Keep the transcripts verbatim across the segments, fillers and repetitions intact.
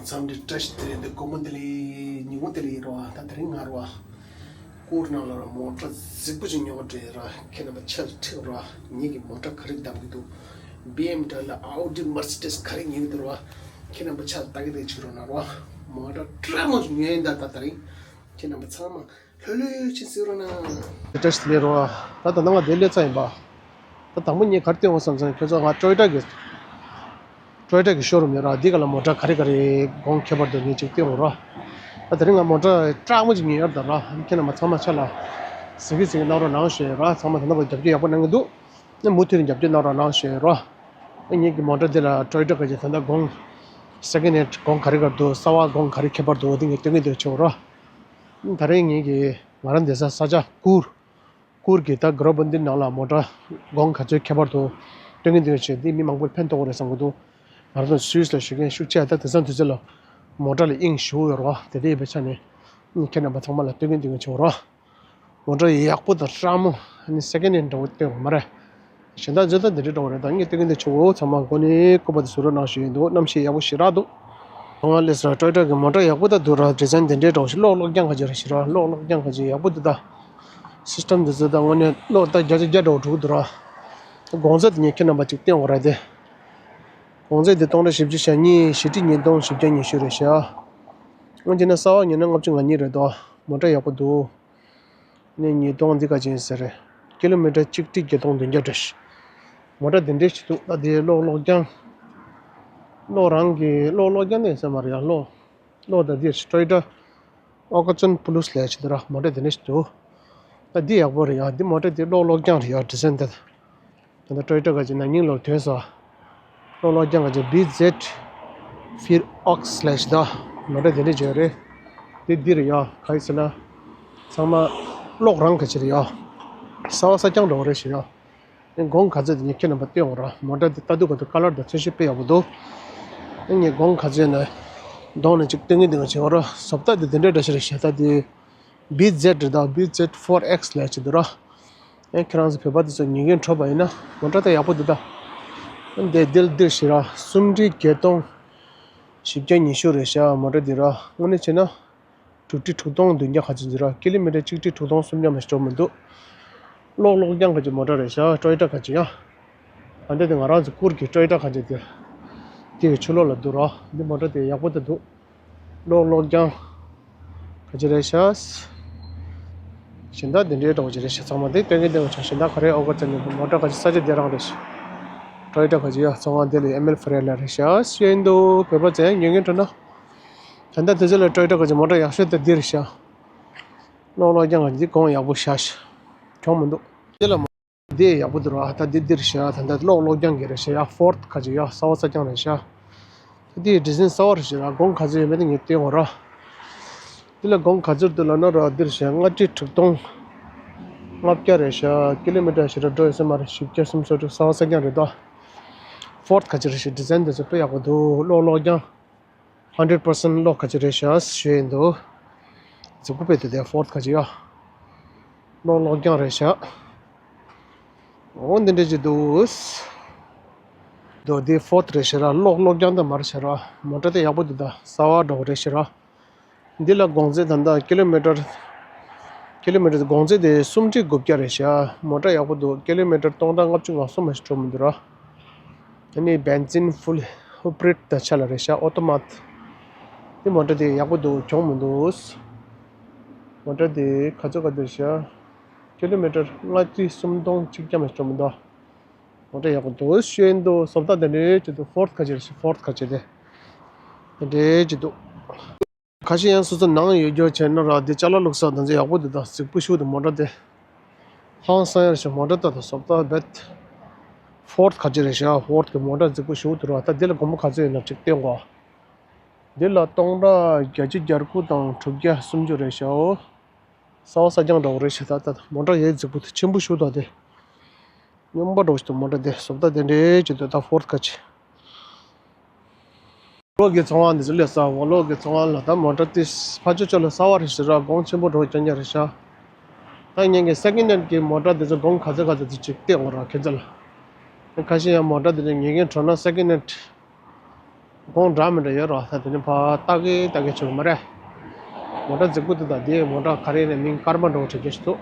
འཚམས་འདྲི་བཀྲ་ཤིས་བདེ་ལེགས། དགོང་མོ་བདེ་ལེགས། ཉིན་གུང་བདེ་ལེགས་རོ། ད་དེ་རིང་ང་རོ། སྐོར་ནང་ལ་རོ་མོ་ཊ་རྫིག་པོ་ཅིག་ཉོ་གྲོས་རོ། ཁྱེད་རྣམ་པ་ཆ་ཁྲིག་རོ། ངེད་ཀྱི་མོ་ཊ་ག་རེ་བདམས་ཀྱི་འདུག། བི་ཨེམ་ཌབ་ལ་ཨའུ་ཌི་མར་སི་ཌི་སི་ག་རེ་ཉོ་གི་འདུག་རོ། ཁྱེད་རྣམ་པ་ཆ་ལྟ་གི་དེ་ཆུ་རོ་ན་རོ། མོ་ཊ་སྤྲ་མོ་ཉོས་ཡིན་ད་ད་དེ་རིང་། ཁྱེད་རྣམ་པ་ཚང་མ་ལྷོད་ལྷོད་ཅིག་གཟིགས་རོགས་གནང་། ཊ་སི་ལེ་རོ། ད་ད་ནང་ང་དེ་སླེབས་ཚར་ཡིན་པ། ད་དང་པོ་ངས་ག་རེ་སྟོན་དགོས་བསམ་སོང་། ཁྱོད་ཚོ་ང་ཊོ་ཡོ་ཊ་གི་ཊོ་ཡོ་ཊ་གི་ཤོ་རུམ་ཡོད་ར། འདི་ག་ལ་མོ་ཊ་ག་རེ་ག་རེ་གོང་ཁྱད་པར་དུ་ངས་ཅིག་སྟོན་དགོས་ར། ད་དེ་རིང་ང་མོ་ཊ་སྤྲ་མོ་ཅིག་ཉོས་ཡོད་ད་ར། ཁྱེད་རྣམ་པ་ཚང་མ་ཆ་ལ་གཟིགས་གི་གཟིགས་གི་གནང་རོགས་གནང་ཞུ་ཡ་ར། ཚང་མ་ད་ནང་བར་རྒྱབ་སྐྱོར་ཡག་པོ་གནང་གི་འདུག། ནས་མུ་མཐུད་ནས་རྒྱབ་སྐྱོར་གནང་རོགས་གནང་ཞུ་ཡ་ར། ངེད་ཀྱི་མོ་ཊ་འདི་ལ་ཊོ་ཡོ་ཊ་ག་ཅིག་ད་ལྟ་གོང་སེ་ཀེན་ཌ་ཧེན་ཌ་གོང་ག་རེ་ག་རེ་འདུག། གསར་པ་གོང་ག་རེ་ཁྱད་པར་འདུག། འདི་ངས་སྟོན་གི་འདུག་ཆོག་ར། ད་རེས་ངེད་ཀྱི་ང་རང་བསྡད་ས་ས་ཆ་གུར། གུར་གྱི་ད་གྷོ་ར་བན་དྷི་ནང་ལ་མོ་ཊ་གོང་ག་ཚོད་ཁྱད་པར་དུ་སྟོན་གྱི་འདུག་བྱས། འདི་མི་མང་པོར་ཕན་ཐོགས་རེད་བསམ་གྱི་འདུག། ང་རང་ཚོ་སུད་སི་ལ་བཞུགས་མཁན་ཤུགས་ཆེ། ད་དེང་སང་དུས་ཚོད་ལ་མོ་ཊ་ལ་དབྱིངས་ཞུགས་ཡོད་རོགས། དེ་འདྲ་ཡིན་པའི་ཆ་ནས་ཁྱེད་རྣམ་པ་ཚང་མ་ལ་སྟོན་གྱི་འདུག་ཆོག་རོགས། མོ་ཊ་ཡག་པོ་དང་སྤྲ་མོ། ཨ་ནི་སེ་ཀེན་ཌ་ཧེན་ཌ་འདྲ་བོ་སྟོན་དགོས་མ་རེད། གཞན་དག་བཟོ་ལྟ་འདི་འདྲའི་འདྲ་བོ་རེད། ད་ངས་སྟོན་གྱི་འདུག་ཆོག་གོ། ཚང་མ་མགོ་ནས་སྐུ་པར་དེ་བཟོ་རོགས་གནང་ཞུ་ཡི་འདུག། གནམ་གཤིས་ཡག་པོ་ཞེ་དྲག་འདུག། ང་ལས་ས་ཊོ་ཡོ་ཊ་གི་མོ་ཊ་ཡག་པོ་ད་འདུག་ར། ཌི་ཛའིན་དེ་འདྲའི་འདྲ་བོ་ཞིག། གློག་གློག་རྐྱང་ག་ཅིག་རེད་ཞིག་ར། གློག་གློག་རྐྱང་ག་ཅིག་ཡག་པོ་འདུག་ད། སིས་ཊམ་འདི་ཚོ་ད་དངོས་གནས་གློག་ད་བརྒྱ་ཆ་བརྒྱ་འདྲ་བོ་འགྲོ་གི་འདུག་ར། གོང་ཚད་དེ་ངས་ཁྱེད་རྣམ་པ་ཅིག་སྟོན་དགོས་ར་དེ། གོང་ཚད་དེ་སྟོང་ཕྲག་བཞི་བཅུ་ཞེ་གཉིས། བཞི་ཁྲི་ཉིས་སྟོང་བཞི་བརྒྱ་ཉི་ཤུ་རེད་ཤག། སྔོན་ཆད་ན་གསར་པ་ཉོས་ན་ལྔ་བཅུ་ང་གཉིས་རེད་དོ། མོ་ཊ་ཡག་པོ་འདུག། ནས་ཉིས་སྟོང་འདི་ག་ཅིག་ཡིན་ཟེར་རེད། ཀི་ལོ་མི་ཊར་གཅིག་ཁྲི་བརྒྱད་སྟོང་བདུན་བརྒྱ་འདྲ་ཞིག། མོ་ཊ་དེ་འདྲ་ཞིག་འདུག། ད་དེ་གློག་གློག་རྐྱང་། གློག་རང་གི་གློག་གློག་རྐྱང་དེ་ཡིན་ས་མ་རེད་ཡ། གློག་གློག་ད་དེ་ཊོ་ཡོ་ཊ་ཨོ་ཀ་ཙོན་པུ་ལུས་ལབ་ཡ་ཅིག་འདུག་ར། མོ་ཊ་དེ་འདྲ་ཞིག་འདུག། ད་འདི་ཡག་པོ་རེད་ཡ། འདི་མོ་ཊ་དེ་གློག་གློག་རྐྱང་རེད་ཡ། ཌི་ཛའིན་དེ། ད་ལྟ་ཊོ་ཡོ་ཊ་ག་ཅིག་ན་སྙིང་ལོར་ཐོན་ས། གློག་གློག་རྐྱང་ག་ཅིག་བི་ཛེད་ཕིར་ཨོག་སི་ལབ་ཞིག་ད། མོ་ཊ་དེ་འདྲ་བརྗོད་རེད། དེ་འདི་རེད་ཡ། ག་ཡིན་ཟེར་ན། ཚང་མ་གློག་རང་ག་ཅིག་རེད་ཡ། གསར་པ་གསར་རྐྱང་འདྲ་བོ་རེད་ཞེས་ཡ། ཨེ་གོང་ག་ཚོད་དེ་ངས་ཁྱེད་རྣམ་པ་སྟོན་འོང་ར། མོ་ཊ་དེ་ལྟ་དུས་ག་དུས་ཀ་ལར་དང་ཚོན་ཤེས་དཔེ་ཡག་པོ་འདུག། ཨེ་ངས་གོང་ག་ཚོད་ན་གདོང་ནས་ཅིག་སྟོན་གི་འདུག་ང་བྱེད་འོང་ར། བཟོ་ལྟ་དེ་དེ་འདྲ་འདྲ་ཞིག་རེད་ཞེས་ད་དེ། བི་ཛེད་རེད་ད། བི་ཛེད་ཕོར་ཨེག་སི་ལབ་ཅིག་འདུག་ར། ཨེ་ཁྱེད་རང་ཚོ་བོད་པ་དེ་ཚོ་ཉན་མཁན་འཕྲོད་པ་ཡིན་ན། མོ་ཊ་དེ་ཡག་པོ་འདུག་ད། ཨེ་འདི་ལྡིར་ལྡིར་ཞིག་ར། གསུམ་ཁྲི་བརྒྱད་སྟོང་བཞི་བརྒྱ་ཉི་ཤུ་རེད་ཤག། མོ་ཊ་འདི་ར་དངོས་གནས་བྱས་ན། དྲུག་ཁྲི་དྲུག་སྟོང་བདུན་བརྒྱ་ག་ཚོད་འདུག་ར། ཀི་ལོ་མི་ཊར་གཅིག་ཁྲི་དྲུག་སྟོང་སུམ་བརྒྱ་མ་ཞིག་འགྲོ་མི་འདུག། གློག་གློག་རྐྱང་ག་ཅིག་མོ་ཊ་རེད་ཤག། ཊོ་ཡོ་ཊ་ག་ཅིག་ཡ། ཨ་འདི་དེ་ང་རང་ཚོ་གུར་གྱི་ཊོ་ཡོ་ཊ་ག་ཅིག་དེ། དེ་གི་ཕྱི་ལོགས་ལ་འདུག་ར། འདི་མོ་ཊ་དེ་ཡག་པོ་དེ་འདུག། གློག་གློག་རྐྱང་ག་ཅིག་རེད་ཤག། གཞན་དག་འདི་འདྲའི་འདྲ་བོ་ཅིག་རེད་ཤག། ཚང་མ་འདི་སྟོན་གི་འདུག་ཆ། གཞན་དག་ག་རེ་ཨོ་ག་ཙམ་ནས་མོ་ཊ་ག་ཅིག་ས་ཆ་འདི་རང་རེད་ཤག། ཊོ་ཡོ་ཊ་ག་ཅིག་ཡ། ཚོང་ཁང་འདི་ལ་ཨེམ་ཨེལ་ཕེ་རེ་ལ་རེད་ཤག། ཤེས་ཡིན་འདུག། བོད་པ་ཚོ་ཉན་མཁན་འཕྲོད་ན། ད་ལྟ་དེ་ཚོ་ལ་ཊོ་ཡོ་ཊ་ག་ཅིག་མོ་ཊ་ཡག་ཤོས་དེ་འདི་རེད་ཤག། གློག་གློག་རྐྱང་ག་འདི་གོང་ཡག་པོ་ཤག་ཤག། གྱོང་མི་འདུག། འདི་ལ་མ། འདི་ཡག་པོ་འདུག་ར། ད་འདི་འདིར་ཤག། ད་ལྟ་གློག་གློག་རྐྱང་གི་རེད་ཤག་ཡ། ཕོར་ཌ་ག་ཅིག་ཡ། གསར་པ་གསར་རྐྱང་རེད་ཤག། ད་འདི་ཌི་ཛའིན་གསར་པ་རེད་ཤག་ར། གོང་ག་ཚོད་ཡོད་མེད་དེ་ངས་སྟོན་འོང་ར། འདི་ལ་གོང་ག་ཚོད་འདུག་ལབ་ན་ར། འདིར་ཤག། ལྔ་ཁྲི་དྲུག་སྟོང་ལྔ་བརྒྱ་རེད་ཤག། ཀི་ལོ་མི་ཊར་ཞེ་དྲག་འགྲོ་ཡོད་ས་མ་རེད། བཞི་བརྒྱ་སུམ་ཅུ་སོ་དྲུག། གསར་པ་གསར་རྐྱང་རེད་ད། ཕོར་ཌ་ག་ཅིག་རེད་ཤག། ཌི་ཛའིན་དེ་ཚོ་དཔེ་ཡག་པོ་འདུག། གློག་གློག་རྐྱང་། ཧན་ཌེཌ་པར་སེན་ཊི་གློག་ག་ཅིག་རེད་ཤག་ཞུ་ཡིན་འདུག། རྫིག་པོ་དཔེ་དེ་དེ་ཕོར་ཌ་ག་ཅིག་ཡ། གློག་གློག་རྐྱང་རེད་ཤག། འོ་འདི་འདྲ་ཅིག་འདུག། འདུག། འདི་ཕོར་ཌ་རེད་ཤག་ར། གློག་གློག་རྐྱང་དེ་མ་རེད་ཤག་ར། མོ་ཊ་དེ་ཡག་པོ་འདུག་ད། གསར་པ་འདྲ་བོ་རེད་ཤག་ར། འདི་ལ་གོང་ཚད་ད་ལྟ་ཀི་ལོ་མི་ཊར། ཀི་ལོ་མི་ཊར་གོང་ཚད་དེ་སུམ་ཁྲི་དགུ་བརྒྱ་རེད་ཤག། མོ་ཊ་ཡག་པོ་འདུག། ཀི་ལོ་མི་ཊར་སྟོང་ཕྲག་ལྔ་བཅུ་ང་གསུམ་མ་ཞིག་འགྲོ་མི་འདུག་ར། ཨ་ནི་བེན་ཛིན་ཕུལ་ཧུ་བྷི་རིད་དང་ཆ་ལ་རེད་ཤག། ཨོ་ཏོ་མཱ་ཊིག། འདི་མོ་ཊ་དེ་ཡག་པོ་འདུག། གྱོང་མི་འདུག། མོ་ཊ་དེ་ག་ཚོད་ག་ཚོད་ཤག། ཀི་ལོ་མི་ཊར་ལྔ་ཁྲི་སུམ་སྟོང་ཆིག་བརྒྱ་མ་ཞིག་འགྲོ་མི་འདུག། མོ་ཊ་ཡག་པོ་འདུག། ཤེས་འདུག། བཟོ་ལྟ་དེ་འདྲའི་ཅིག་འདུག། ཕོར་ཌ་ག་ཅིག་རེད་ཤག། ཕོར་ཌ་ག་ཅིག་དེ། དེ་འདྲའི་ཅིག་འདུག། ཁ་ཤས་ཡང་སོ་སོ་ནང་ཡོད་རྒྱུ་བྱས་ན་ར། འདི་ཅ་ལག་བླུགས་ས་དེ་ཚོ་ཡག་པོ་འདུག་ད། རྫིག་པོ་ཞིག་འདུག་མོ་ཊ་དེ། ཧང་སང་ཡ་རེད་ཤག། མོ་ཊ་ད་ད་བཟོ་ལྟ་རྦད། ཕོར་ཌ་ག་ཅིག་རེད་ཤག། ཕོར་ཌ་གི་མོ་ཊ་རྫིག་པོ་ཞིག་འདུག་ར། ད་འདི་ལ་སྒོར་མོ་ག་ཚོད་ཡོད་ན་ཅིག་སྟོན་གོ། འདི་ལ་སྟོང་ཕྲག་བརྒྱད་ཅུ་གྱ་དགུ་དང་དྲུག་བརྒྱ་སུམ་ཅུ་རེད་ཤག། གསར་པ་གསར་རྐྱང་འདྲ་བོ་རེད་ཤག། ད་ད་མོ་ཊ་ཡེ་རྫིག་པོ་དེ་ཆེན་པོ་ཞིག་འདུག་དེ། སྨྱོན་པ་འདྲ་བོ་ཞིག་འདུག། མོ་ཊ་དེ་བཟོ་ལྟ་དེ་འདྲའི་ཅིག་འདུག། ད་ཕོར་ཌ་ག་ཅིག། གློག་གི་ཚོང་ཁང་འདི་ཚོ་སླེབས་ས། ཝོ་ལོག་གི་ཚོང་ཁང་ལ། ད་མོ་ཊ་དེ་ཕར་ཕྱོགས་ཕྱོགས་ལ་གསར་པ་རེད་ཟེར་ར། གོང་ཆེན་པོ་འགྲོ་རྐྱང་རྐྱང་རེད་ཤག། ད་ངེད་ཀྱི་སེ་ཀེན་ཌ་ཧེན་ཌ་གི་མོ་ཊ་དེ་ཚོ་གོང་ག་ཚོད་ག་ཚོད་དེ་ཅིག་བལྟས་འོང་ར་ཁྱེད་ཚོ་ལ། ཁ་ཤས་ཡང་མོ་ཊ་དེ་ཚོ་ཉོ་མཁན་འཕྲོད་ན་སེ་ཀེན་ཌ་ཧེན་ཌ་ གོང་འདྲ་མི་འདྲ་ཡོད་རོ། ད་དེ་ནི་ཕ་ལྟ་གི་ལྟ་གི་ཆོག་མ་རེད། མོ་ཊ་རྫིག་པོ་འདུག་ད་དེ་མོ་ཊ་ག་རེ་ནས་མིང་སྐར་མ་འདྲ་བོ་བྲིས་ཀྱི་ཞིག་འདུག་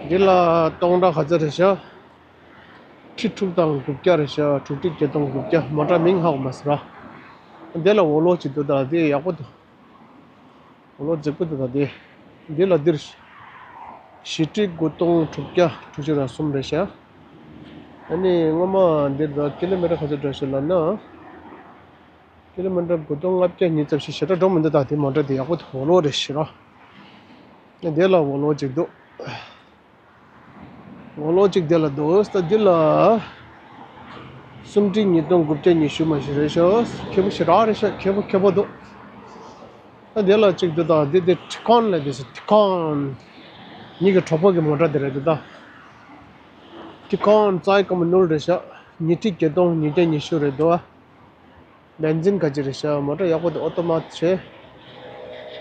འདི་ལ་སྟོང་ཕྲག་ག་ཚོད་རེད་ཤག་ཁྲི་དྲུག་དང་དགུ་བརྒྱ་རེད་ཤག་དྲུག་ཁྲི་བརྒྱད་སྟོང་དགུ་བརྒྱ། མོ་ཊ་མིང་ཧ་གོ་མ་སོང་ར། འདི་ལ་ཝོལ་ཝོ་ཅིག་འདུག་ད་དེ་ཡག་པོ་འདུག་ཝོལ་ཝོ་རྫིག་པོ་འདུག་ད་དེ། འདི་ལ་འདིར་བཞི་ཁྲི་དགུ་སྟོང་དྲུག་བརྒྱ་དྲུག་ཅུ་རེ་གསུམ་རེད་ཤག་ཨ་ནི་སྔོན་མ་འདིར་ད་ཀི་ལོ་མི་ཊར་ག་ཚོད་འགྲོ་ཤག་ལབ་ན། ཀི་ལོ་མི་ཊར་དགུ་སྟོང་ལྔ་བརྒྱ་ཉིས་བརྩེགས་བཞི་ཞེ་དྲག་འགྲོ་མི་འདུག་ད་དེ་མོ་ཊ་དེ་ཡག་པོ་འདུག་ཝོལ་ཝོ་རེད་ཤག་ར། ཨ་འདི་ལ་ཝོལ་ཝོ་ཅིག་འདུག་ཝོལ་ཝོ་གཅིག་དེ་ལ་འདུག་ད་འདི་ལ་གསུམ་ཁྲི་ཉིས་སྟོང་དགུ་བརྒྱ་ཉི་ཤུ་མ་ཞིག་རེད་ཤག་ཁེ་པོ་ཞེ་དྲག་རེད་ཤག་ཁེ་པོ་ཁེ་པོ་འདུག་ད་དེ་ལ་གཅིག་འདུག་ད་འདི་དེ་ཊི་ཀོན་ལ་དེ་སུ་ཊི་ཀོན། ངེད་ཀྱི་གྲོགས་པོ་གི་མོ་ཊ་དེ་རེད་འདུག་ད་ཊི་ཀོན་རྩ་བའི་སྐམ་པོ་ནོར་རེད་ཤག་ཉི་ཁྲི་བརྒྱད་སྟོང་ཉིས་བརྒྱ་ཉི་ཤུ་རེད་འདུག་བན་ཛིན་ག་ཅི་རེད་ཤག་མོ་ཊ་ཡག་པོ་འདུག་ཨོ་ཏོ་མ་ཆེ།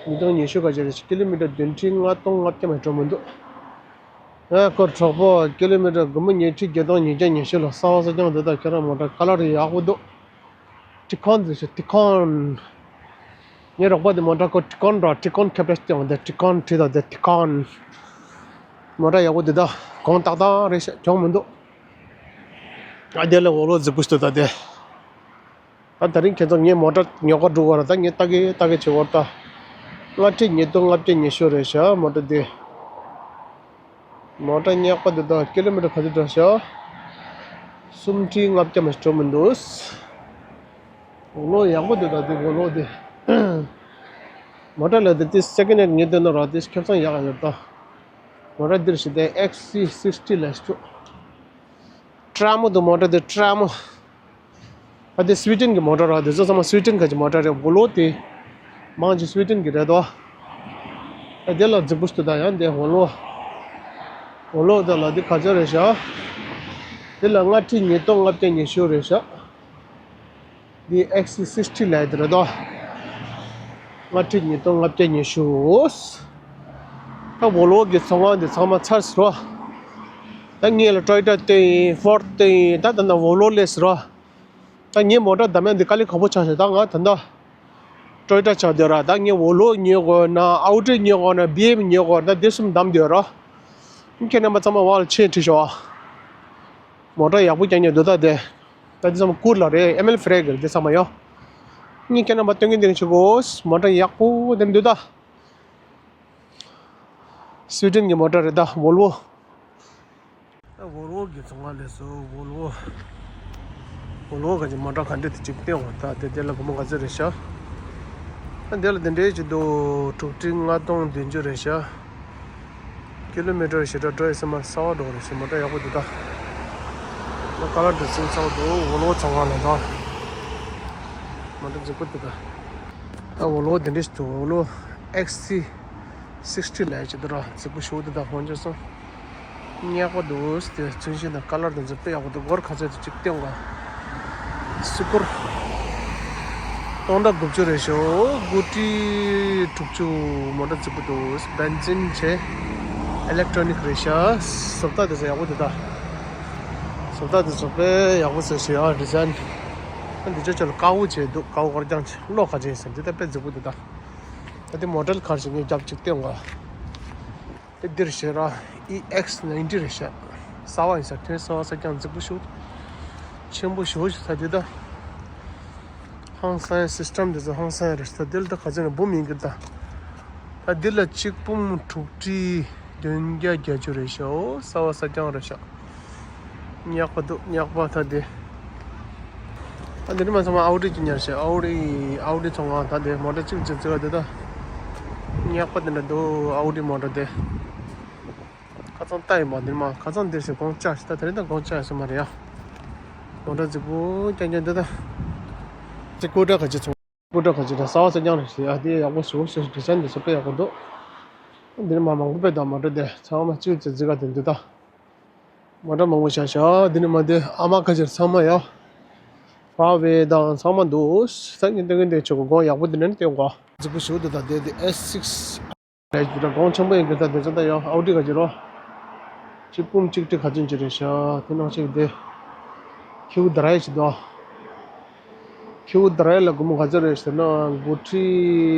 ཉིས་སྟོང་ཉི་ཤུ་ག་ཅི་རེད་ཤག་ཀི་ལོ་མི་ཊར་བདུན་ཁྲི་ལྔ་སྟོང་ལྔ་བརྒྱ་མ་འགྲོ་མི་འདུག་ཨ་ཁོ་གྲོགས་པོ་ཀི་ལོ་མི་ཊར་དགུ་མོ་ཉི་ཁྲི་བརྒྱད་སྟོང་ཉིས་བརྒྱ་ཉི་ཤུ་ལ་གསར་པ་གསར་རྐྱང་འདུག་ད་ཁྱེད་རང་མོ་ཊ་ཀ་ལར་ཡག་པོ་འདུག་ཊི་ཀོན་རེད་ཤག་ཊི་ཀོན། ངའི་རོགས་པ་དེ་མོ་ཊ་ཁོ་ཊི་ཀོན་ར་ཊི་ཀོན་ཁྱབ་བསྒྲགས་ཀྱང་དེ་ཊི་ཀོན་བྲིས་དང་དེ་ཊི་ཀོན། མོ་ཊ་ཡག་པོ་འདུག་ད་གོང་ཏག་ཏག་རེད་ཤག་གྱོང་མི་འདུག་ཨ་དེ་ལ་ཝོལ་ཝོ་རྫིག་པོ་ཞིག་འདུག་ད་དེ། ད་དེ་རིང་ཁྱེད་ཚོ་ངའི་མོ་ཊ་ཉོ་ག་འགྲོ་བར་ད་ངས་ལྟ་གི་ལྟ་གི་བྱེད་བར་ད། ལྔ་ཁྲི་ཉིས་སྟོང་ལྔ་བརྒྱ་ཉི་ཤུ་རེད་ཤག་མོ་ཊ་འདི། མོ་ཊ་ཉག་པ་འདི་ད་ཀི་ལོ་མི་ཊར་ག་ཚོད་འགྲོ་ཤག་གསུམ་ཁྲི་ལྔ་བརྒྱ་མ་ཞིག་འགྲོ་མི་འདུག་ཝོལ་ཝོ་ཡག་པོ་འདུག་ད་འདི་ཝོལ་ཝོ་འདི། མོ་ཊ་ལ་འདི་འདི་སེ་ཀེན་ཧེན་ཉོས་བསྡད་ན་ར་འདི་ཁེ་བཟང་ཡག་ཡོད་ད། མོ་ཊ་འདིར་ཞིག་དེ་ཨེག་སི་སིགས་ཊི་ལབ་ཤག་ཊྲ་མོ་འདུག་མོ་ཊ་འདི་ཊྲ་མོ། ད་དེ་སུའི་ཌེན་གྱི་མོ་ཊ་ར། དེ་ཚོ་ཚང་མ་སུའི་ཌེན་གྱི་མོ་ཊ་རེད། ཝོལ་ཝོ་དེ་མང་ཆེ་སུའི་ཌེན་གྱི་རེད་དོ། ཨ་དེ་ལ་རྫིག་པོ་ཞིག་འདུག་ད་ཡང་དེ་ཝོལ་ཝོ། ཝོལ་ཝོ་དེ་ལ་དེ་ག་ཚོད་རེད་ཤག་དེ་ལ་ལྔ་ཁྲི་ཉིས་སྟོང་ལྔ་བརྒྱ་ཉི་ཤུ་རེད་ཤག་དེ་ཨེག་སི་སིགས་ཊི་ལབ་ཡ་དེ་རེད་དོ། ལྔ་ཁྲི་ཉིས་སྟོང་ལྔ་བརྒྱ་ཉི་ཤུ། ད་ཝོལ་ཝོ་གི་ཚོང་ཁང་དེ་ཚང་མ་ཚར་ཟེར་རོ། ད་ངེད་ལ་ཊོ་ཡོ་ཊ་སྟོན་ཡིན། ཕོར་ཌི་སྟོན་ཡིན། ད་ད་ན་ཝོལ་ཝོ་སླེབས་ཟེར་རོ། ད་ངའི་མོ་ཊ་བདམས་ཡ་འདི་དཀའ་ལས་ཁག་པོ་ཆགས་ཤག་ད་ང་ད་ལྟ་ཊོ་ཡོ་ཊ་ཆགས་བསྡད་ར། ད་ངས་ཝོལ་ཝོ་ཉོ་དགོས་ན། ཨའུ་ཌི་ཉོ་དགོས་ན། བི་ཨེམ་ཉོ་དགོས་ན། ད་འདི་གསུམ་བདམས་བསྡད་ར། ཁྱེད་རྣམ་པ་ཚང་མ་བར་ལ་མཆན་བྲིས་ཤོག་མོ་ཊ་ཡག་པོ་རྐྱང་རྐྱང་འདུག་ད་དེ། ད་འདི་ཚང་མ་ཀུར་ལ་རེད། ཨེ་མེལ་ཧྥི་རེ་གི་རེད། འདི་ཚང་མ་ཡོ། ངས་ཁྱེད་རྣམ་པ་སྟོན་གིན་འདི་ནས་བྱེད་དགོས། མོ་ཊ་ཡག་པོ་དེ་འདུག་ད། སུའི་ཌེན་གྱི་མོ་ཊ་རེད་ད་ཝོལ་ཝོ། ད་ཝོལ་ཝོ་གི་ཚོང་ཁང་སླེབས་སོང་། ཝོལ་ཝོ། ཝོལ་ཝོ་ག་ཅིག་མོ་ཊ་ག་འདྲ་དེ་ཅིག་སྟོན་འོང་། ད་དེ་དེ་ལ་སྒོར་མོ་ག་ཚོད་རེད་ཤག་ད་དེ་ལ་དེ་འདྲའི་ཅིག་འདུག་དྲུག་ཁྲི་ལྔ་སྟོང་བདུན་ཅུ་རེད་ཤག་ཀི་ལོ་མི་ཊར་ཞེ་དྲག་འགྲོ་ཡི་ས་མ་གསར་པ་འགྲོ་རེད་ཤག་མོ་ཊ་ཡག་པོ་འདུག་ད། ད་ཀ་ལར་དེ་ཚང་ཚང་འདུག་ཝོལ་ཝོ་ཚོང་ཁང་ལ་ད། མོ་ཊ་རྫིག་པོ་འདུག་ད། ད་ཝོལ་ཝོ་དེ་འདྲ་ཞིག་འདུག་ཝོལ་ཝོ་ཨེག་སི་སིགས་ཊི་ལབ་ཡ་ཅིག་འདུག་ར། རྫིག་པོ་ཞེ་པོ་འདུག་ད་ཧོན་ཅོ་སོང་། ཉག་པ་འདུག་དེ་ཚོན་ཤིང་དང་ཀ་ལར་དང་ཚོ་དཔེ་ཡག་པོ་འདུག་སྒོར་ག་ཚོད་དེ་གཅིག་སྟོན་གོ། སུ་ཀུར། སྟོང་ཕྲག་དགུ་བཅུ་རེད་ཤག་དགུ་ཁྲི་དྲུག་ཅུ། མོ་ཊ་རྫིག་པོ་འདུག་བན་ཛིན་བྱས། ཨི་ལེག་ཊོ་ནིག་རེད་ཤག་བཟོ་ལྟ་དེ་ཚོ་ཡག་པོ་འདུག་ད། བཟོ་ལྟ་དེ་ཚོ་དཔེ་ཡག་པོ་བཟོས་ཤག་ཡ་ཌི་ཛའིན། ཨ་འདི་ཅོ་ཅོ་ལ་དཀར་པོ་བྱས་འདུག་དཀར་པོ་དཀར་རྐྱང་བྱས། གློག་ག་ཅིག་ཡིན་ཟེར་འདི་ད་དཔེ་རྫིག་པོ་འདུག་ད། ད་དེ་མོ་ཌེལ་ག་རེ་ཞིག་ངས་རྒྱབ་ཅིག་སྟོན་གོ། དེ་འདིར་ཞེ་ར་ཨི་ཨེགས་ནའིན་ཊི་རེད་ཤག་གསར་པ་ཡིན་ས། ཐོན་གསར་པ་གསར་རྐྱང་རྫིག་པོ་ཞེ་པོ། ཆེན་པོ་ཞེ་པོ་ཞིག་ད་དེ་ད། ཧང་སང་ཡ་སིས་ཊམ་དེ་ཚོ་ཧང་སང་ཡ་རེད་ཤག་ད་དེ་ལ་ད་ག་ཚོད་ནས་འབུམ་ཡིན་གི་ད། ད་དེ་ལ་གཅིག་འབུམ་དྲུག་ཁྲི་བདུན་བརྒྱ་བརྒྱད་ཅུ་རེད་ཤག་འོ་གསར་པ་གསར་རྐྱང་རེད་ཤག་ཉག་པ་འདུག་ཉག་པ་ད་དེ། ད་འདི་ནི་མ་ཚང་མ་ཨའུ་ཌི་གི་ཉར་ཤག་ཨའུ་ཌི་ཨའུ་ཌི་ཚོང་ཁང་ད་དེ་མོ་ཊ་གཅིག་གཅིག་བརྩི་བ་དེ་ད། ཉག་པ་དེ་འདྲ་འདུག་ཨའུ་ཌི་མོ་ཊ་དེ། ཁ་སང་ལྟ་ཡིན་པ་འདི་མ་ཁ་སང་འདིར་ཞིག་དགོང་བཅག་ཞིག་ད་དེ་རིང་ད་དགོང་བཅག་ཡོད་ས་མ་རེད་ཡ། མོ་ཊ་རྫིག་པོ་རྐྱང་རྐྱང་འདི་ད། དེ་སྐུ་དྲག་ག་ཅི་ཚོང་སྐུ་དྲག་ག་ཅི་ད་གསར་པ་གསར་རྐྱང་རེད་ཤག་ཡ་དེ་ཡག་པོ་ཞེ་པོ་ཞེ་པོ་ཌི་ཛའིན་འདི་ཚོ་དཔེ་ཡག་པོ་འདུག་འདིར་མ་མང་པོ་དཔེ་ད་མོ་ཊ་དེ་ཚང་མ་གཅིག་གཅིག་རྫིག་ག་དེ་འདི་ད། མོ་ཊ་མང་པོ་བཞག་ཤག་འདི་ནི་མ་དེ་ཨ་མ་ཁ་ཆེར་ཚང་མ་ཡ། ཧྭ་ཝེ་དང་ཚང་མ་འདུག་ད་ངས་སྟོན་གིན་དེ་ཆོག་གོ་དགོང་ཡག་པོ་འདི་ནས་སྟོན་གོ། རྫིག་པོ་ཞེ་པོ་འདུག་ད་དེ་དེ་ཨེ་སིགས། རེད་ཅི་ད་གོང་ཆེན་པོ་ཡིན་གི་ད་དེ་ཚོ་ད་ཡང་ཨའུ་ཌི་ག་ཅི་རོ། གཅིག་འབུམ་གཅིག་ཁྲི་ག་ཚོད་ཅི་རེད་ཤག་དེ་ནང་བཞིན་དེ། ཁྱེའུ་ད་ར་ཡི་ཅི་དོ། ཁྱེའུ་ཌ་རའི་ལ་སྒོར་མོ་ག་ཚོད་རེད་ཟེར་ན། དགུ་ཁྲི།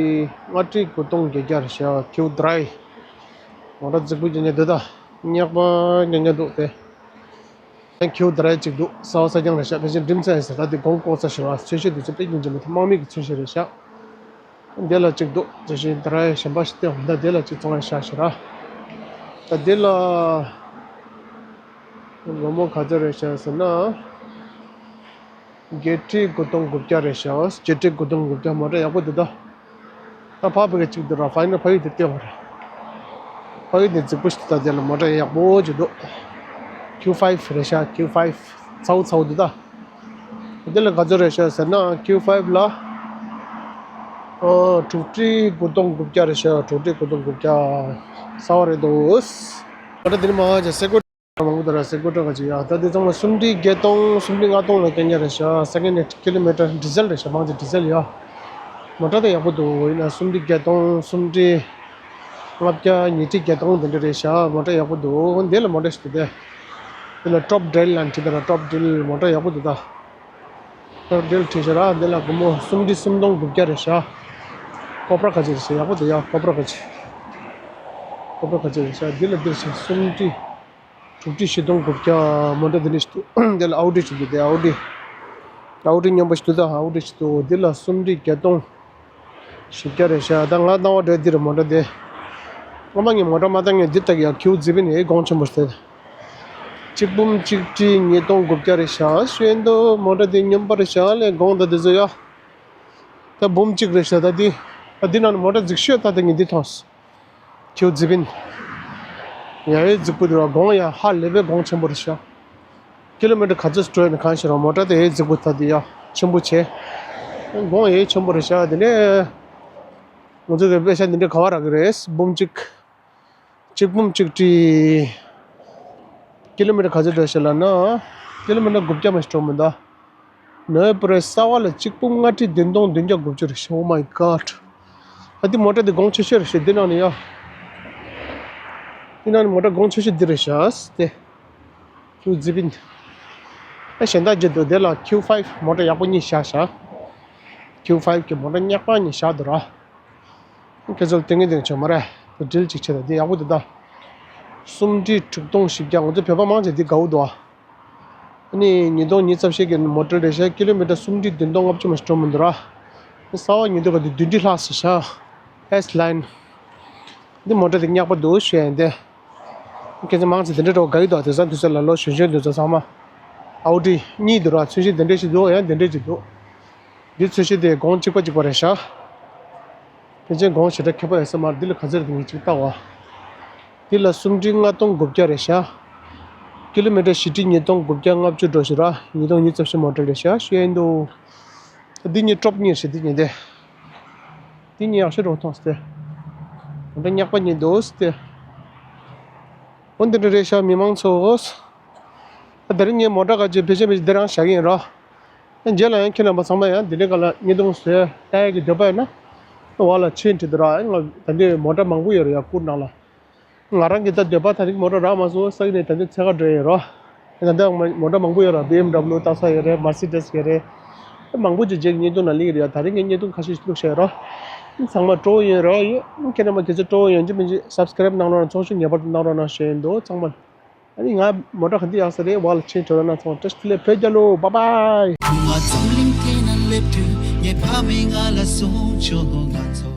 ལྔ་ཁྲི་དགུ་སྟོང་བརྒྱད་བརྒྱ་རེད་ཤག་ཁྱེའུ་ཌ་རའི། མོ་ཊ་རྫིག་པོ་རྐྱང་རྐྱང་འདུག་ད། ཉག་པ་རྐྱང་རྐྱང་འདུག་དེ། ཡང་ཁྱེའུ་ཌ་རའི་གཅིག་འདུག་གསར་པ་གསར་རྐྱང་རེད་ཤག་ཕལ་ཆེར་འགྲིམ་ཚར་ཡིན་ཟེར། ད་དེ་གོང་བཀོག་ཚར་ཤག་ཚོན་ཤེལ་དེ་ཚོ་དཔེ་སྙིང་རྗེ་མོ། དེ་དམག་མི་གི་ཚོན་ཤེལ་རེད་ཤག་འདི་ལ་གཅིག་འདུག་དེ་བཞིན་ཌ་རའི་གཞན་པ་ཞིག་སྟོན། ད་འདི་ལ་གཅིག་བཙོང་ཡ་ཤག་ཤག་ར། ད་འདི་ལ་སྒོར་མོ་ག་ཚོད་རེད་ཤག་ཟེར་ན། བརྒྱད་ཁྲི་དགུ་སྟོང་དགུ་བརྒྱ་རེད་ཤག་བརྒྱད་ཁྲི་དགུ་སྟོང་དགུ་བརྒྱ། མོ་ཊ་ཡག་པོ་འདུག་ད། ད་ཕ་བི་ག་གཅིག་འདུག་ར། ཕ་ཡི་ན་ཕ་ཡི་དེ་སྟོན་པ་རེད། ཕ་ཡི་དེ་རྫིག་པོ་ཞིག་འདུག་ད། དེ་ལ་མོ་ཊ་ཡག་པོ་ཅིག་འདུག་ཁྱེའུ་ཕའིབ་རེད་ཤག་ཁྱེའུ་ཕའིབ། ཚ་བོ་ཚ་བོ་འདུག་ད། དེ་ལ་ག་ཚོད་རེད་ཤག་ཟེར་ན། ཁྱེའུ་ཕའིབ་ལ་ཨ་དྲུག་ཁྲི་དགུ་སྟོང་དགུ་བརྒྱ་རེད་ཤག་དྲུག་ཁྲི་དགུ་སྟོང་དགུ་བརྒྱ། གསར་པ་རེད་འདུག་མོ་ཊ་དེ་ནི་མ་ཅིག་སེ་ཀོ་མང་པོ་འདུག་ར། སེ་ཀོ་ཊ་ག་ཅིག་ཡ། ད་དེ་ཚང་མ་སུམ་ཁྲི་བརྒྱད་སྟོང་སུམ་ཁྲི་ལྔ་སྟོང་ལ་རྐྱང་རྐྱང་རེད་ཤག་སེ་ཀེན་ཧེན་ཌི་ཀི་ལོ་མི་ཊར་ཌི་ཟེལ་རེད་ཤག་མང་ཆེ་ཌི་ཟེལ་ཡ། མོ་ཊ་དེ་ཡག་པོ་འདུག་ཡིན་ན་སུམ་ཁྲི་བརྒྱད་སྟོང་སུམ་ཁྲི་ལྔ་བརྒྱ། ཉིས་ཁྲི་བརྒྱད་སྟོང་དེ་འདྲ་རེད་ཤག་མོ་ཊ་ཡག་པོ་འདུག་འདི་ལ་མོ་ཊ་ཞིག་འདུག་དེ། འདི་ལ་ཊོབ་ཌི་རིལ་ལབ་བྲིས་འདུག་ར། ཊོབ་ཌི་རིལ། མོ་ཊ་ཡག་པོ་འདུག་ད། ཊོབ་ཌི་རིལ་བྲིས་ཤག་ར། འདི་ལ་སྒོར་མོ་སུམ་ཁྲི་སུམ་སྟོང་དགུ་བརྒྱ་རེད་ཤག་ཀོ་པ་ར་ག་ཅིག་རེད་ཤག་ཡག་པོ་འདུག་ཡ། ཀོ་པ་ར་ག་ཅིག་ཀོ་པ་ར་ག་ཅིག་རེད་ཤག་འདི་ལ་འདིར་ཤག་སུམ་ཁྲི། དྲུག་ཁྲི་བཞི་སྟོང་དགུ་བརྒྱ། མོ་ཊ་འདི་འདྲ་ཞིག་འདུག་དེ་ལ་ཨའུ་ཌི་ཞིག་འདུག་དེ་ཨའུ་ཌི། ཨའུ་ཌི་སྙོམས་པོ་ཞིག་འདུག་ད། ཨའུ་ཌི་ཞིག་འདུག་འདི་ལ་སུམ་ཁྲི་བརྒྱད་སྟོང་བཞི་བརྒྱ་རེད་ཤག་ད་ང་བཏང་བ་འདྲ་འདི་རེད། མོ་ཊ་དེ། སྔོན་མ་ངས་མོ་ཊ་མ་བཏང་ངས་འདི་བལྟ་གི་ཡ། ཁྱེའུ་ཛི་བིན་ཡེ་གོང་ཆེན་པོ་ཞིག་དེ། གཅིག་འབུམ་གཅིག་ཁྲི་ཉིས་སྟོང་དགུ་བརྒྱ་རེད་ཤག་ཤེས་འདུག་མོ་ཊ་དེ་སྙོམས་པོ་རེད་ཤག་ལས་གོང་ད་དེ་ཚོ་ཡ། ད་འབུམ་གཅིག་རེད་ཤག་ད་འདི། ད་འདི་ནང་ནས་མོ་ཊ་རྫིག་ཤོས་ད་ད་ངས་འདི་མཐོང་སོང་། ཁྱེའུ་ཛི་བིན། ཡ་ཡེ་རྫིག་པོ་འདུག་ར། གོང་ཡ་ཧ་ལས་པའི་གོང་ཆེན་པོ་རེད་ཤག་ཀི་ལོ་མི་ཊར་ག་ཚོད་འགྲོ་ཡིན་གང་ཤེས་ར། མོ་ཊ་དེ་ཡེ་རྫིག་པོ་ད་འདི་ཡ་ཆེན་པོ་བྱས། གོང་ཡེ་ཆེན་པོ་རེད་ཤག་དེ་ནས་ང་ཚོ་གི་པེ་ཤ་འདི་འདྲ་ག་བ་རག་གི་རེད། འབུམ་གཅིག་གཅིག་འབུམ་གཅིག་ཁྲི། ཀི་ལོ་མི་ཊར་ག་ཚོད་འགྲོ་ཤག་ལབ་ན། ཀི་ལོ་མི་ཊར་དགུ་བརྒྱ་མ་ཞིག་འགྲོ་མི་འདུག་ནོ་ཝེ་པོ་རེ་གསར་པ་ལ་གཅིག་འབུམ་ལྔ་ཁྲི་བདུན་སྟོང་བདུན་བརྒྱ་དགུ་བཅུ་རེད་ཤག Oh my God. ཨ་འདི་མོ་ཊ་འདི་གོང་ཆེ་ཤོས་རེད་ཤག་འདི་ནང་ནས་ཡ། འདི་ནང་ནས་མོ་ཊ་གོང་ཆེ་ཤོས་འདི་རེད་ཤག་སྟེ། ཁྱེའུ་ཛི་བིན། ཨ་གཞན་དག་བརྗེད་འདུག་འདི་ལ་ཁྱེའུ་ཕའིབ་མོ་ཊ་ཡག་པོ་གཉིས་བཞག་ཤག་ཁྱེའུ་ཕའིབ་གི་མོ་ཊ་ཉག་པ་གཉིས་བཞག་འདུག་ར། ཁྱེད་ཚོར་སྟོན་གིན་སྟོན་གིན་བྱུང་མ་རེད། དེ་ཌི་རིལ་གཅིག་བྱས་ད། འདི་ཡག་པོ་འདུག་ད། སུམ་ཁྲི་དྲུག་སྟོང་བཞི་བརྒྱ། ང་ཚོ་བོད་པ་མང་ཆེ་འདི་དགའ་བོ་འདུག་ཨ་ནི་ཉིས་སྟོང་ཉི་ཤུ་རྩ་བཞི་གི་མོ་ཊ་རེད་ཤག་ཀི་ལོ་མི་ཊར་སུམ་ཁྲི་བདུན་སྟོང་ལྔ་བཅུ་མ་ཞིག་འགྲོ་མི་འདུག་ར། གསར་པ་ཉོས་དུས་ག་དུས་བདུན་ཁྲི་ལྷག་ཟེར་ཤག་ཨེས་ལའིན། འདི་མོ་ཊ་འདི་ཉག་པ་འདུག་ཞུ་ཡ་ཡིན་ཏེ། ཁྱེད་ཚོ་མང་ཆེ་འདི་འདྲ་འགྲོ་དགའ་གི་འདུག་དེང་སང་དུས་ཚོད་ལ་ལོ་གཞོན་གཞོན་དེ་ཚོ་ཚང་མ། ཨའུ་ཌི་གཉིས་འདུག་ར། ཚོན་གཞི་འདི་འདྲ་ཞིག་འདུག་ཡང་འདི་འདྲ་ཞིག་འདུག་འདི་ཚོན་གཞི་དེ་གོང་གཅིག་པ་གཅིག་པ་རེད་ཤག་ཕལ་ཆེར་གོང་ཞེ་དྲག་ཁྱད་པར་ཡོད་ས་མ་རེད། འདི་ལ་ག་ཚོད་རེད་ངས་གཅིག་བལྟ་བ། འདི་ལ་སུམ་ཁྲི་ལྔ་སྟོང་དགུ་བརྒྱ་རེད་ཤག་ཀི་ལོ་མི་ཊར་བཞི་ཁྲི་ཉིས་སྟོང་དགུ་བརྒྱ་ལྔ་བཅུ་འགྲོ་ཞིག་ར། ཉིས་སྟོང་ཉི་ཤུ་རྩ་བཞི་མོ་ཊ་རེད་ཤག་ཞུ་ཡ་ཡིན་འདུག་འདི་གཉིས་ཊོབ་གཉིས་རེད་ཤག་འདི་གཉིས་དེ། འདི་གཉིས་ཡག་ཤོས་རེད་མཐོང་སྟེ། མོ་ཊ་ཉག་པ་གཉིས་འདུག་སྟེ། འོ་འདི་འདྲ་རེད་ཤག་མི་མང་ཚོ། ད་རིང་ངས་མོ་ཊ་ག་ཅིག་ཕལ་ཆེར་ཕལ་ཆེར་འདི་རང་བཞག་གི་ཡིན་ར། རྗེས་ལ་ཡང་ཁྱེད་རྣམ་པ་ཚང་མ་ཡང་འདི་འདྲའི་སྒང་ལ་བརྙན་ཐུང་བཟོས་ལྟ་ཡག་གི་འདོད་པ་ཡོད་ན། འོག་ལ་མཆན་བྲིས་དང་ར། ང་ད་འདི་མོ་ཊ་མང་པོ་ཡོད་རེད་ཡ་སྐུ་ནང་ལ། ང་རང་གི་ད་འདོད་པ་ད་རིང་མོ་ཊ་རག་མ་སོང་། ས་གི་ནས་ད་འདི་འཚོལ་ག་འགྲོ་ཡིན་ར། ད་ལྟ་མོ་ཊ་མང་པོ་ཡོད་ར། བི་ཨེམ་ཌབ་ལུ་ལྟ་ས་ཡོད་རེད། མར་སི་ཌི་སི་ཡོད་རེད། མང་པོ་ཅིག་རྗེས་ཀྱི་བརྙན་ཐུང་ནང་སླེབས་ཀྱི་རེད་ཡ། ད་རིང་ངས་བརྙན་ཐུང་ཁ་ཤས་ཤིག་བླུགས་བཞག་ཡོད་ར། ཚང་མ་སྤྲོ་པོ་ཡིན་ར་ཡོད། ཁྱེད་རྣམ་པ་དེ་ཚོ་སྤྲོ་པོ་ཡོད་ཅི་མིན་ཅི་སབ་སི་ཀ་རེབ་གནང་རོགས་གནང་། ཚོགས་ཞུགས་ངེས་པར་དུ་གནང་རོགས་གནང་ཞུ་ཡིན་འདུག་ཚང་མ། ཨ་ནི་ང་མོ་ཊ་ག་འདི་ཡག་ས་རེད། འོག་ལ་མཆན་བྲིས་རོགས་གནང་། ཚང་མ་བཀྲ་ཤིས་བདེ་ལེགས། བོད་རྒྱལ་ལོ། བཱའི་བཱའི། ང་ཚོ་གླིང་དེ་ན་སླེབས་དུས་ངའི་ཕ་མས་ང་ལ་གསུངས་བྱུང་། ང་ཚོ།